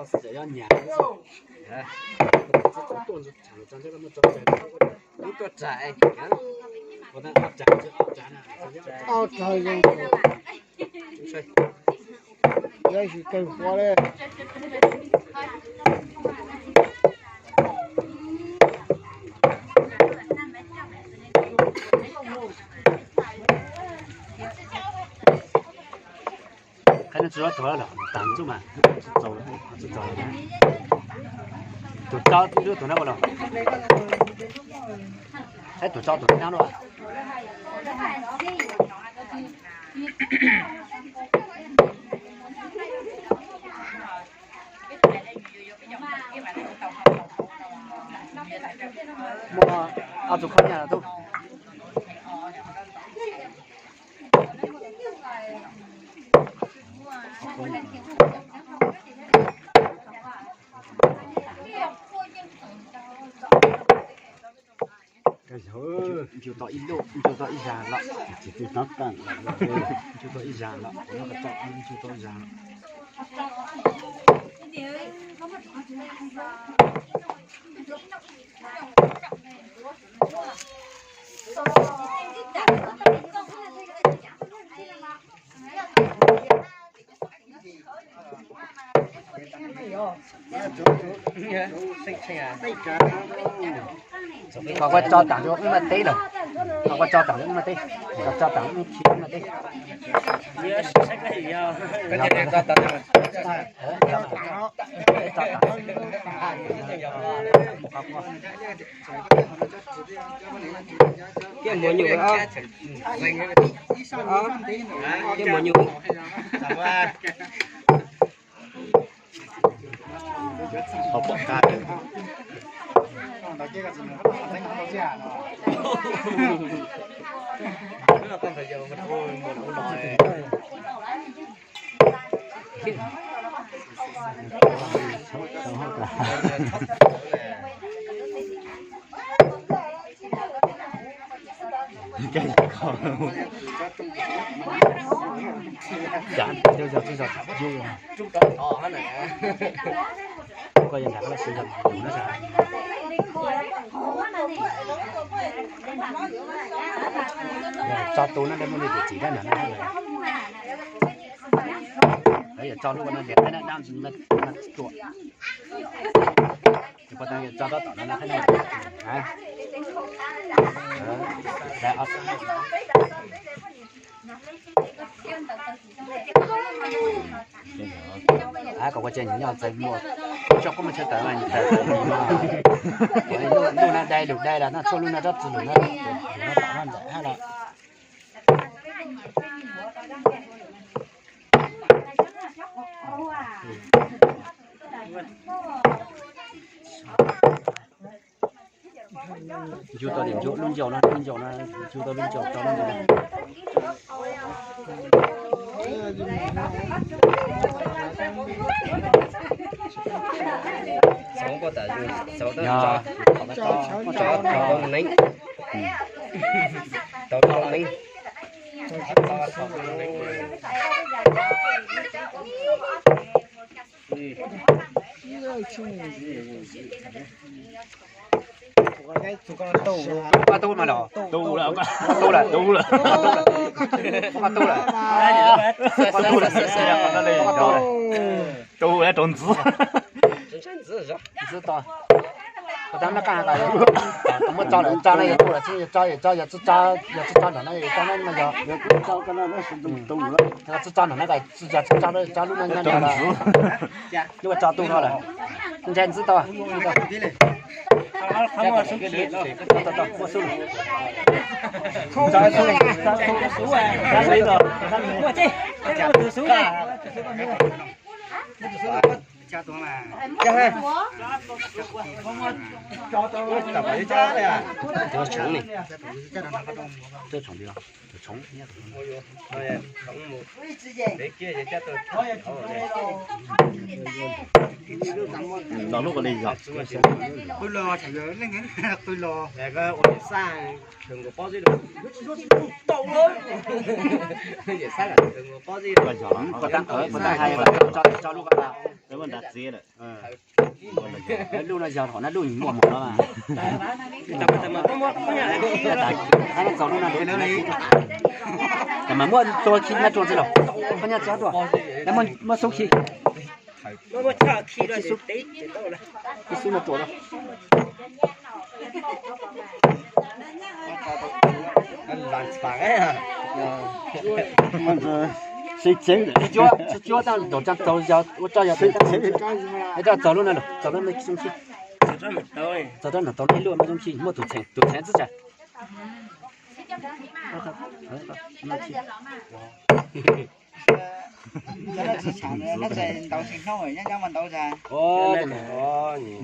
Ob tag, yog tsis kawg qhuav li. Qhov no tsis txaus, tag ntxuj mas tsis txaus, tsis txaus. Tus tso tus no los, tus tso tus no los. Muaj ob tug khob nyiaj los tub. Ncu tau ib lub, ncu tau ib zag los. Ncu tau ib zag los, ncu tau ib zag los. Koj kuj tso tag rau wb maj teb lawm. Koj kuj tso tag rau wb maj teb. Koj tso tag wb khi wb maj teb. Kiab muaj nyuj, kiab muaj nyuj. Tso tus no muaj li txiv txiv dab no. Lawv yuav tso lub no liam qab dab dab ntsis mas tsuam. Tso rau tom no, kom ua tsev nyob txawv muaj, tso koj muaj chaw tawv mas tawv. Lub no dai lug dai los no, tshuav lub no rab txim lug no, lug no tom no ntawm hab los. Ncu tau lub ncauj no, lub ncauj no, ncu tau lub ncauj tso lub ncauj no. Xauv koj tas, xauv tau tso, tso tau neeb, tau tau neeb. Koj tub mas los? Tub lawm, tub lawm, tub lawm. Koj tub lawm, koj tub lawm. Tub lawm rau ntxiv. Ntxiv tau. Koj tab nab qaj, muab tso lawm, tso no yog tub lawm, yog tso, yog tso, yog tsis tso, yog tsis tso ntawm no yog tso no mas yog. Tsis tso ntawm no, tsis tso, tsis tso, tso lub no nyob no. Lub tso tub no lawm. Ntshai ntxiv tau. Tsoov li, tsoov li. Los lub ko li yog qw los, ua xaj, tau, ua xaj, tau hais tso lub ko. Lub no yog hom na, lub muaj hmo no. Mas muaj tua khi na rua ntxiv los, koj nyob txog rua, muaj xub khi, xub no rua. Sib tseeb, tsis cuab tau, ua rau yog txaus lub no, txaus lub no, txaus rau nram tau ib lub no zoo khi muaj tus txheem, tus txheem xwb tsam.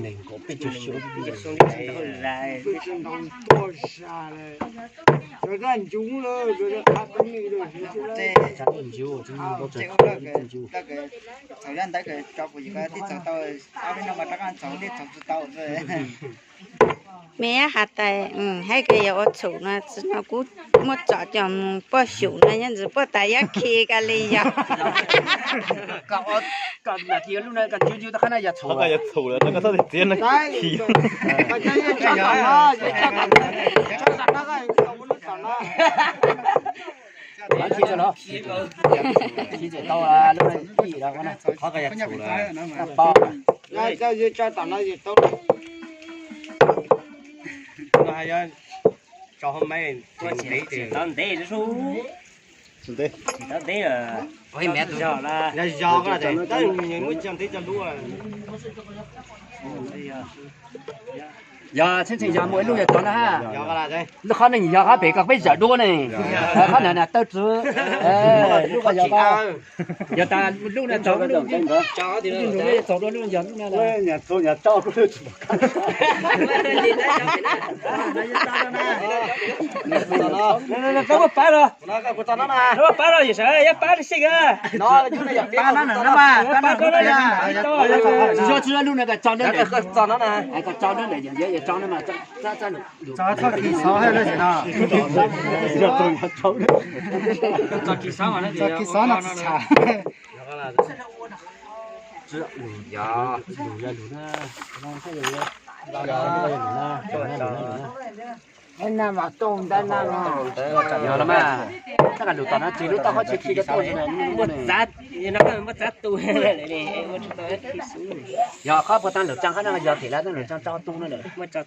Nees nkaum peb caug xyoo. Txawm zaj ntawd tib txaus tau ob peb hnub mas rov qab txaus, tib txaus tsis tau. Me has tas hais tias yuav ua txhum no, txiv no kuv muab tsom coj mus poj xyum no, nyob ntsis puag tas yab khi ka li yog. Koj nas khi lub no koj ncu ncu tau qhab na yog txhum, yog txhum lawm koj txhob txiav no khi. Khi tau lub no yim no, qhov ko yog txhum lawm, pob. Tso hauv me, tsis ntev, tsis ntev, yog zog, yog ntev cov lub. Yog txheej txheem yog muaj ib lub yog txog na ha. Lub qhov no yog qhov pem koj peb zawm dua ne. Qhov na na tawb tswv, lub ko yog ko. Yog tas lub no txog lub, txog dua lub yog lub no. Koj muab pab los, koj muab pab los yog sawv yog pab li xyeej a. Pab no na, pab no na, tsis yog tsis yog lub no koj tso na, koj tso na, yog tso na mas. Tso txhob khi xov no. Tso khi xov no tsis tshaj. Yog mas tooj ntawd na, yog los mas, tab kav lus tom no tsis lub toj qhob tsis khi cov toj no. Yog qhov puas tag lub tsev qhov no yog them lawm, tag lub tsev tso tu no lawm. Tso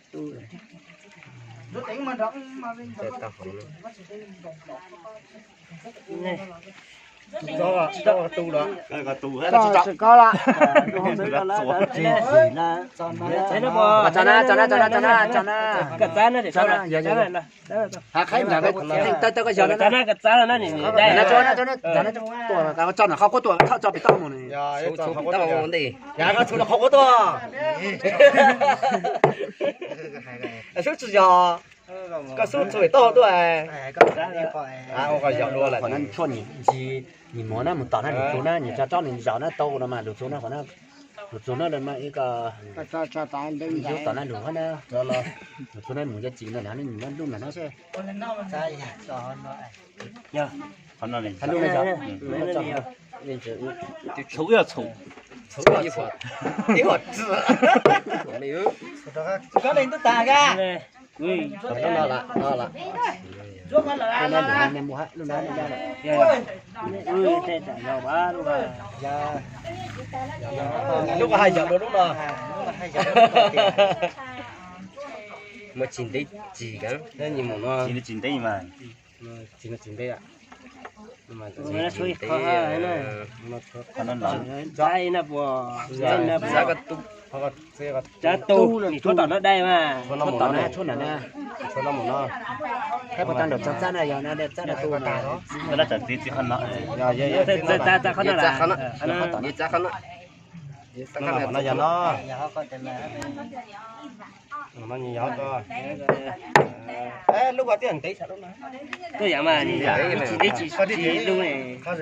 na, tso na, tso na, tso na, tso na. Qhaib nram tawm tawm koj yog no na. Tso na, tso na, tso na, tso na, qhov quab tuaj, tso pem toj mus ne. Yog koj tshum qhov quab tuaj. Sub tsis yog, koj sub txhua toj tuaj. Qhov no tshuaj nws ntsis, nws muag na, mus tom na lus txuv na, nws tso tsob nws zaum na tau no mas lus txuv na, qhov no lus txuv na los mas ib ko, tom na lus hab na, lus txuv na mus cov txiv no na, nws muab lub ntawm no seb. Txhum ib txhum, txhum ib txhum. Lub ko hais yog dua lub no. Muaj tsis ntev tsis, tsis ntev mas. Tsis ntev, tsis ntev. Txav koj tu, txav tu, tshuab tom no dai mas. Tshuab tom no, tshuab no mus no. Qhaib puas tag nram txog txab na, yog no txab no tu. Txav qhov no, txav qhov no. No yog no. No yog ko. Lub ko twb ntev, tuaj yam mas ib tsis ntev tsis ib lub ne. Tsam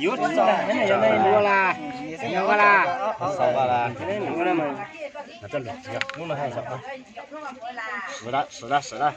yuav tsis ua las, ua las. Sawv daws, sawv daws.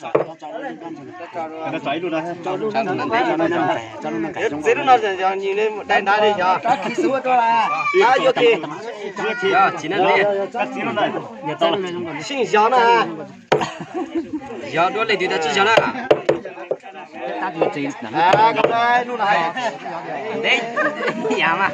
Txiv lub no yog nws dai nrad li yog. Yuav kis. Sib yog na. Yog duab leej twg tsis yog na. Lub no. Yog mas.